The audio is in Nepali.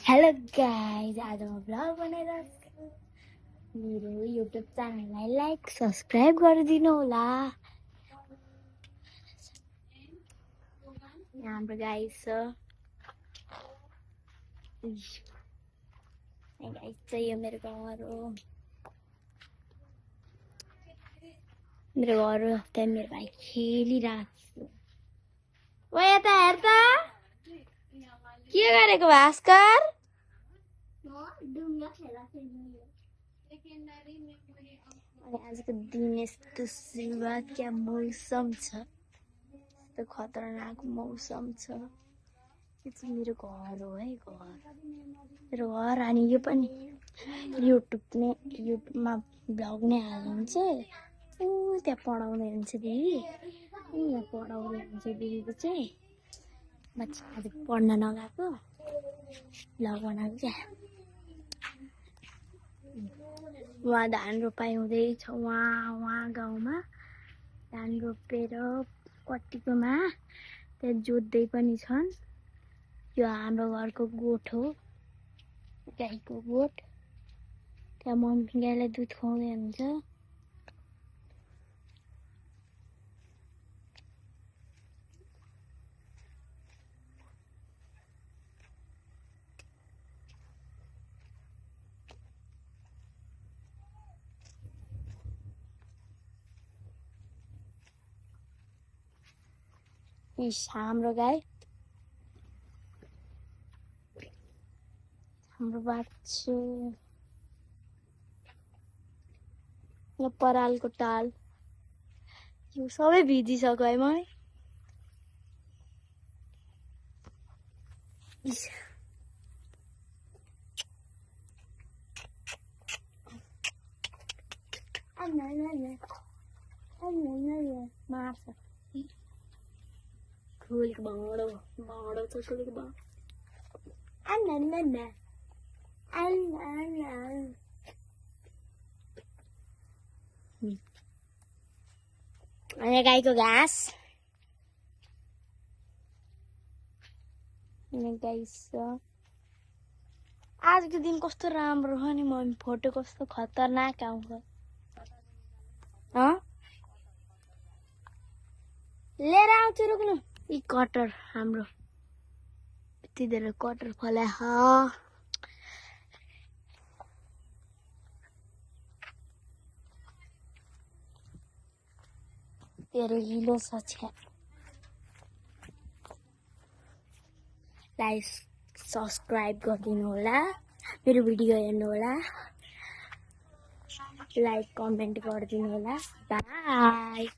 हेलो गाइस, आज म ब्लग बनाइरहेको छु। मेरो युट्युब च्यानललाई लाइक सब्सक्राइब गरिदिनु होला। यहाँ हाम्रो गाइस छ। गाइस चाहिँ यो मेरो घर हो। मेरो घर हो। त्यहाँ मेरो भाइ खेलिरहेको छ। ओ यता हेर त, के गरेको भास्कर? आजको दिन यस्तो सुरुवात क्या मौसम छ, यस्तो खतरनाक मौसम छ। यो चाहिँ मेरो घर हो है, घर मेरो घर। अनि यो पनि युट्युबमा भ्लग नै हाल्नुहुन्छ। त्यहाँ पढाउँदै हुन्छ दिदी, यहाँ पढाउँदै हुन्छ दिदीको चाहिँ। म चाहिँ आज पढ्न नगएको, भ्लग बनाएको क्या। वहाँ धान रोपाइ हुँदैछ, वहाँ गाउँमा धान रोपेर कतिकोमा त्यहाँ जोत्दै पनि छन्। यो हाम्रो घरको गोठ हो, गाईको गोठ। त्यहाँ मम्मी गाईलाई दुध खुवाउँदै हुन्छ। हाम्रो गाई, हाम्रो बाछो। यो परालको टाल, यो सबै भिजिसक्यो है। म मार्छ ठुलेको भाँडो छ, ठुलेको भाँडो। अनि गाईको घाँस, गाई छ। आजको दिन कस्तो राम्रो हो नि मम्मी, फोटो कस्तो खतरनाक आउँछ। लिएर आउँछु, रुक्नु। यी कटर हाम्रो यति धेरै कटर फल्या धेरै हिलो छ। लाइक सब्सक्राइब गरिदिनु होला, मेरो भिडियो हेर्नु होला, लाइक कमेन्ट गरिदिनु होला। बाई।